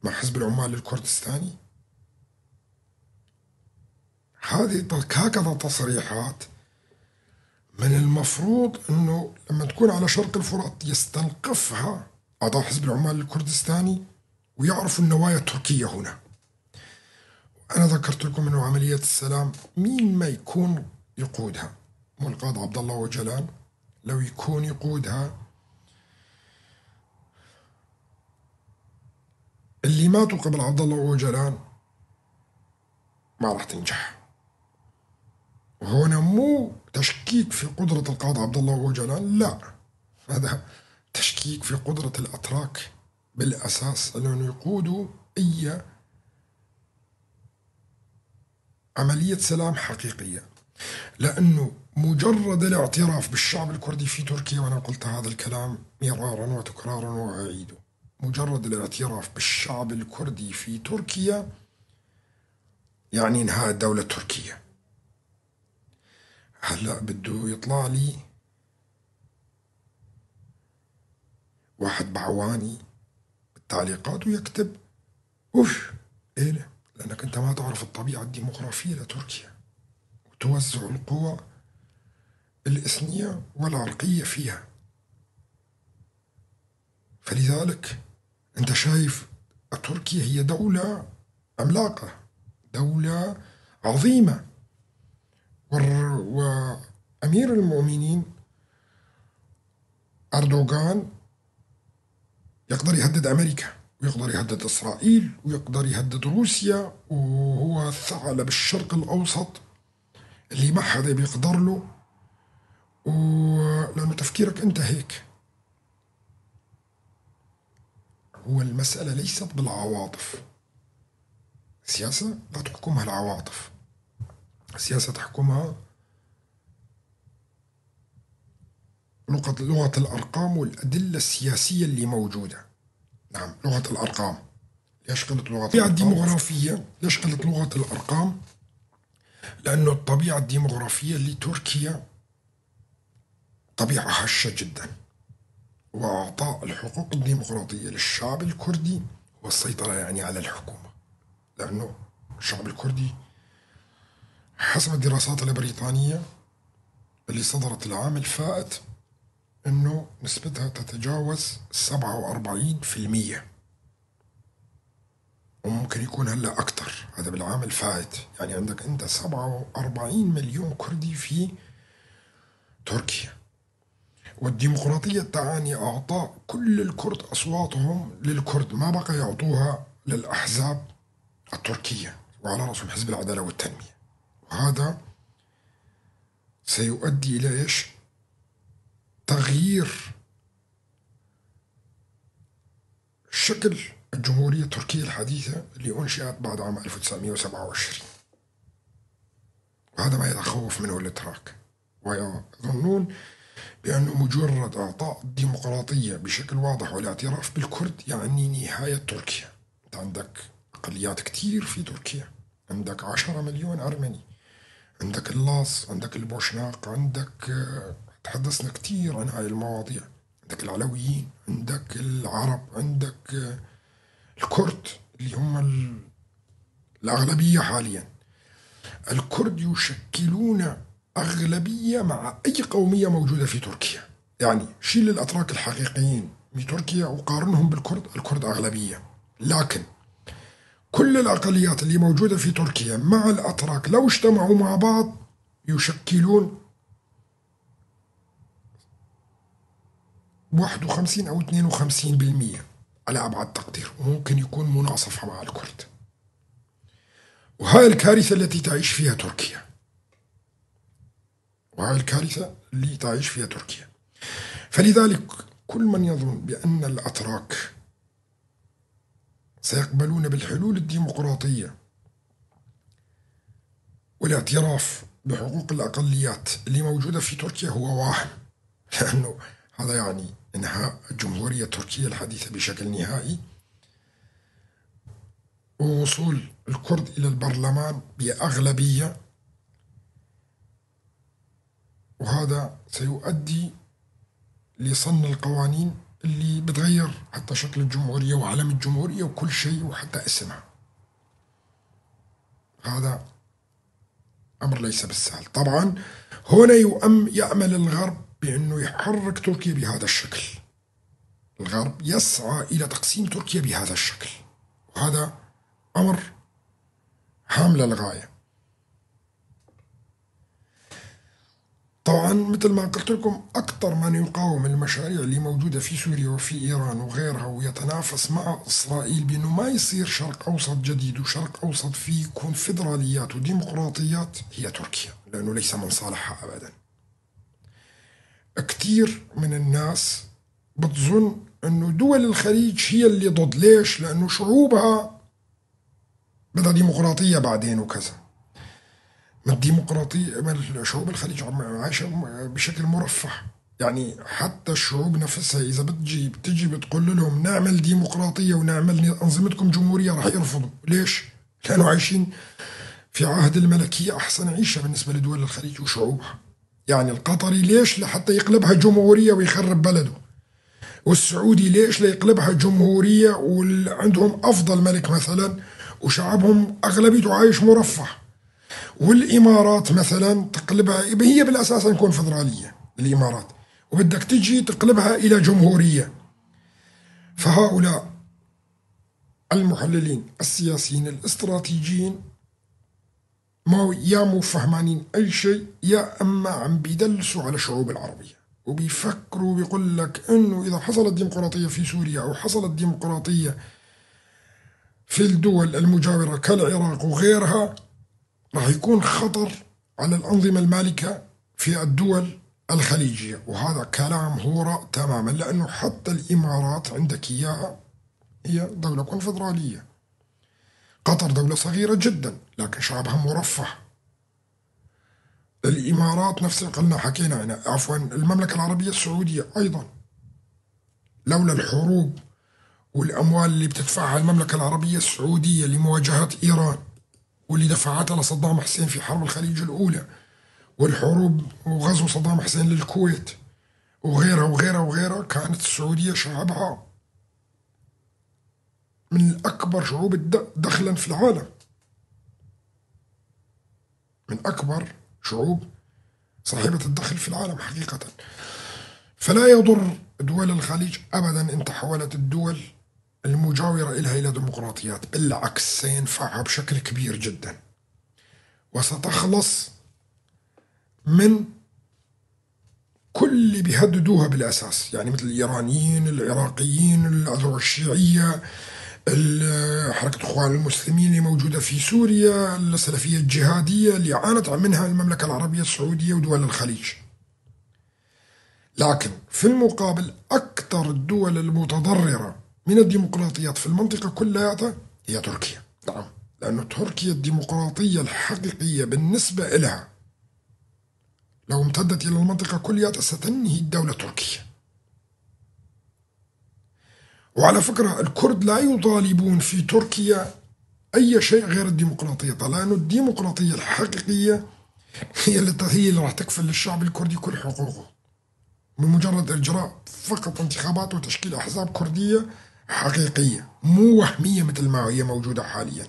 مع حزب العمال الكردستاني؟ هذه هكذا تصريحات من المفروض أنه لما تكون على شرق الفرات يستلقفها أعضاء حزب العمال الكردستاني ويعرفوا النوايا التركية هنا. أنا ذكرت لكم أنه عملية السلام مين ما يكون يقودها، مو القائد عبد الله وجلان، لو يكون يقودها اللي ماتوا قبل عبد الله أوجلان ما راح تنجح. وهنا مو تشكيك في قدرة القائد عبد الله أوجلان، لا، هذا تشكيك في قدرة الأتراك بالأساس أنهم يقودوا أي عملية سلام حقيقية. لأنه مجرد الاعتراف بالشعب الكردي في تركيا، وأنا قلت هذا الكلام مرارا وتكرارا وأعيده، مجرد الاعتراف بالشعب الكردي في تركيا يعني إنهاء الدولة التركية. هلأ بده يطلع لي واحد بعواني بالتعليقات ويكتب أوف إيه، لأنك أنت ما تعرف الطبيعة الديموغرافية لتركيا وتوزع القوى الإثنية والعرقية فيها. فلذلك أنت شايف تركيا هي دولة عملاقة، دولة عظيمة، وأمير المؤمنين أردوغان يقدر يهدد أمريكا ويقدر يهدد إسرائيل ويقدر يهدد روسيا، وهو ثعلب الشرق الأوسط اللي ما حدا بيقدر له، لأنه تفكيرك أنت هيك. هو المسألة ليست بالعواطف، السياسة لا تحكمها العواطف، السياسة تحكمها لغة الأرقام والأدلة السياسية اللي موجودة. نعم، لغة الأرقام. ليش قلت لغة الأرقام؟ الديموغرافية. ليش قلت لغة الأرقام؟ لأنه الطبيعة الديموغرافية لتركيا طبيعة هشة جدا، وإعطاء الحقوق الديمقراطية للشعب الكردي والسيطرة يعني على الحكومة، لأنه الشعب الكردي حسب الدراسات البريطانية اللي صدرت العام الفائت أنه نسبتها تتجاوز 47%، وممكن يكون هلأ أكثر، هذا بالعام الفائت. يعني عندك أنت 47 مليون كردي في تركيا. والديمقراطية تعني أعطاء كل الكرد أصواتهم للكرد، ما بقى يعطوها للأحزاب التركية وعلى رأسهم حزب العدالة والتنمية. وهذا سيؤدي إلى إيش؟ تغيير شكل الجمهورية التركية الحديثة اللي أنشئت بعد عام 1927. وهذا ما يتخوف منه الأتراك، ويظنون بأنه مجرد إعطاء الديمقراطية بشكل واضح والاعتراف بالكرد يعني نهاية تركيا. أنت عندك أقليات كتير في تركيا، عندك 10 مليون أرمني، عندك اللاص، عندك البوشناق، عندك تحدثنا كتير عن هاي المواضيع، عندك العلويين، عندك العرب، عندك الكرد اللي هم الأغلبية حاليا. الكرد يشكلون أغلبية مع أي قومية موجودة في تركيا، يعني شيل الأتراك الحقيقيين من تركيا وقارنهم بالكرد، الكرد أغلبية. لكن كل الأقليات اللي موجودة في تركيا مع الأتراك لو اجتمعوا مع بعض يشكلون 51 أو 52% على أبعد تقدير، وممكن يكون مناصفة مع الكرد. وهاي الكارثة التي تعيش فيها تركيا، وهاي الكارثة اللي تعيش فيها تركيا. فلذلك كل من يظن بأن الأتراك سيقبلون بالحلول الديمقراطية والاعتراف بحقوق الأقليات اللي موجودة في تركيا هو واهم، لأنه هذا يعني إنهاء الجمهورية التركية الحديثة بشكل نهائي، ووصول الكرد إلى البرلمان بأغلبية، وهذا سيؤدي لصن القوانين اللي بتغير حتى شكل الجمهورية وعلم الجمهورية وكل شيء وحتى اسمها. هذا أمر ليس بالسهل. طبعا هنا يأمل الغرب بأنه يحرك تركيا بهذا الشكل. الغرب يسعى إلى تقسيم تركيا بهذا الشكل، وهذا أمر هام للغاية. طبعا مثل ما قلت لكم أكثر من يقاوم المشاريع اللي موجودة في سوريا وفي إيران وغيرها ويتنافس مع إسرائيل بأنه ما يصير شرق أوسط جديد وشرق أوسط فيه كونفدراليات وديمقراطيات هي تركيا، لأنه ليس من صالحها أبدا. كثير من الناس بتظن أنه دول الخليج هي اللي ضد، ليش؟ لأنه شعوبها بدها ديمقراطية بعدين وكذا. ما الديمقراطية، ما شعوب الخليج عايشة بشكل مرفه، يعني حتى الشعوب نفسها إذا بتجي بتقول لهم نعمل ديمقراطية ونعمل أنظمتكم جمهورية راح يرفضوا. ليش؟ لأنه عايشين في عهد الملكية أحسن عيشة بالنسبة لدول الخليج وشعوبها. يعني القطري ليش لحتى يقلبها جمهورية ويخرب بلده؟ والسعودي ليش ليقلبها جمهورية وعندهم أفضل ملك مثلا وشعبهم أغلبيته عايش مرفه؟ والإمارات مثلا تقلبها، هي بالأساس كونفدرالية الإمارات، وبدك تجي تقلبها إلى جمهورية. فهؤلاء المحللين السياسيين الاستراتيجيين ما يا مو فهمانين أي شيء، يا أما عم بيدلسوا على الشعوب العربية وبيفكروا بيقول لك إنه إذا حصلت ديمقراطية في سوريا أو حصلت ديمقراطية في الدول المجاورة كالعراق وغيرها راح يكون خطر على الأنظمة المالكة في الدول الخليجية. وهذا كلام هراء تماما، لأنه حتى الإمارات عندك إياها هي دولة كونفدرالية. قطر دولة صغيرة جدا لكن شعبها مرفه. الإمارات نفس قلنا حكينا عنها، عفوا المملكة العربية السعودية أيضا لولا الحروب والأموال اللي بتدفعها المملكة العربية السعودية لمواجهة إيران واللي دفعتها لصدام حسين في حرب الخليج الأولى والحروب وغزو صدام حسين للكويت وغيرها وغيرها وغيرها، كانت السعودية شعبها من أكبر شعوب دخلا في العالم، من أكبر شعوب صاحبة الدخل في العالم حقيقة. فلا يضر دول الخليج أبدا إن تحولت الدول المجاورة إلها إلى ديمقراطيات، بالعكس سينفعها بشكل كبير جدا، وستخلص من كل اللي بيهددوها بالأساس، يعني مثل الإيرانيين، العراقيين، الأذرع الشيعية، حركة إخوان المسلمين اللي موجودة في سوريا، السلفية الجهادية اللي عانت منها المملكة العربية السعودية ودول الخليج. لكن في المقابل أكثر الدول المتضررة من الديمقراطيات في المنطقة كلها هي تركيا. نعم، لأنه تركيا الديمقراطية الحقيقية بالنسبة إلها لو امتدت إلى المنطقة كلها ستنهي الدولة التركية. وعلى فكرة الكرد لا يطالبون في تركيا أي شيء غير الديمقراطية، لأنه الديمقراطية الحقيقية هي اللي راح تكفل للشعب الكردي كل حقوقه بمجرد إجراء فقط انتخابات وتشكيل أحزاب كردية حقيقية مو وهمية مثل ما هي موجودة حاليا.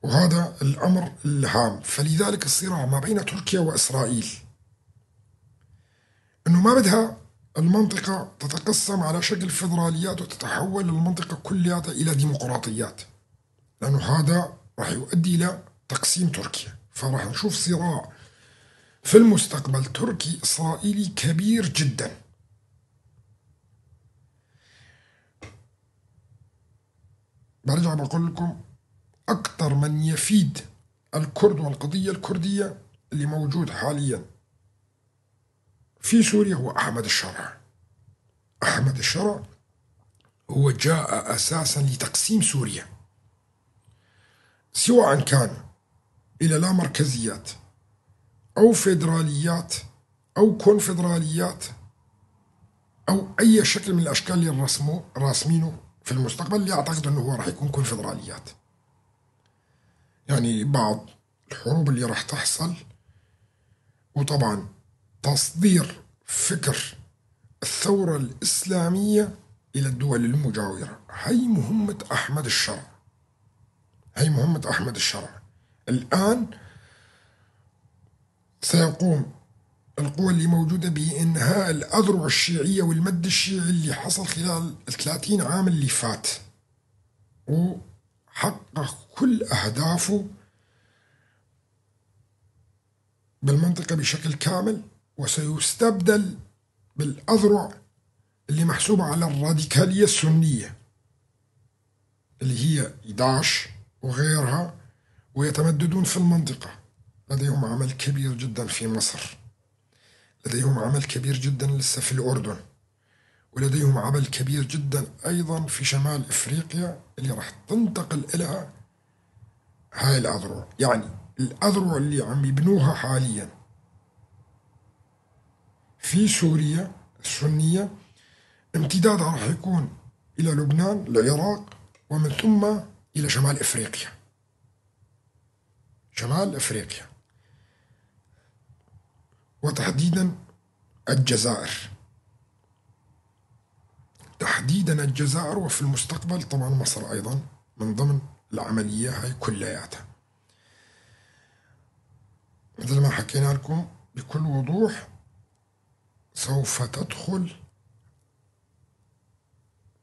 وهذا الأمر الهام. فلذلك الصراع ما بين تركيا وإسرائيل أنه ما بدها المنطقة تتقسم على شكل فيدراليات وتتحول المنطقة كلها إلى ديمقراطيات، لأنه هذا راح يؤدي إلى تقسيم تركيا. فراح نشوف صراع في المستقبل تركي إسرائيلي كبير جدا. برجع بقول لكم أكثر من يفيد الكرد والقضية الكردية اللي موجود حاليا في سوريا هو أحمد الشرع. أحمد الشرع هو جاء أساسا لتقسيم سوريا، سواء كان إلى لا مركزيات أو فيدراليات أو كونفدراليات أو أي شكل من الأشكال اللي راسمينه في المستقبل، اللي أعتقد أنه هو راح يكون كونفدراليات. يعني بعض الحروب اللي راح تحصل، وطبعا تصدير فكر الثورة الإسلامية إلى الدول المجاورة، هي مهمة أحمد الشرع. هي مهمة أحمد الشرع. الآن سيقوم القوى اللي موجودة بإنهاء الأذرع الشيعية والمد الشيعي اللي حصل خلال 30 عام اللي فات، وحقق كل أهدافه بالمنطقة بشكل كامل، وسيستبدل بالأذرع اللي محسوبة على الراديكالية السنية اللي هي داعش وغيرها، ويتمددون في المنطقة. لديهم عمل كبير جدا في مصر، لديهم عمل كبير جدا لسه في الأردن، ولديهم عمل كبير جدا أيضا في شمال إفريقيا اللي راح تنتقل إلها هاي الأذرع. يعني الأذرع اللي عم يبنوها حاليا في سوريا السنية امتدادها راح يكون إلى لبنان، العراق، ومن ثم إلى شمال إفريقيا. شمال إفريقيا وتحديدا الجزائر، تحديدا الجزائر، وفي المستقبل طبعا مصر أيضا من ضمن العملية هاي كلياتها. مثل ما حكينا لكم بكل وضوح، سوف تدخل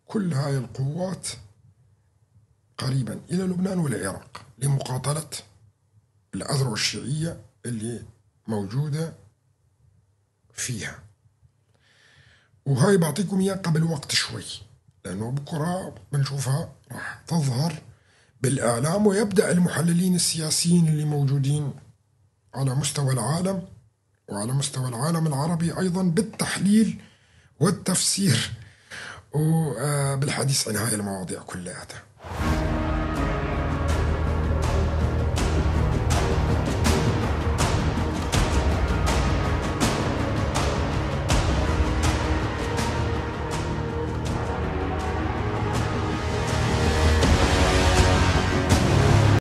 كل هاي القوات قريبا إلى لبنان والعراق لمقاتلة الأذرع الشيعية اللي موجودة فيها. وهاي بعطيكم إياه قبل وقت شوي، لأنه بكرة بنشوفها راح تظهر بالإعلام، ويبدأ المحللين السياسيين اللي موجودين على مستوى العالم وعلى مستوى العالم العربي أيضا بالتحليل والتفسير وبالحديث عن هاي المواضيع كلها.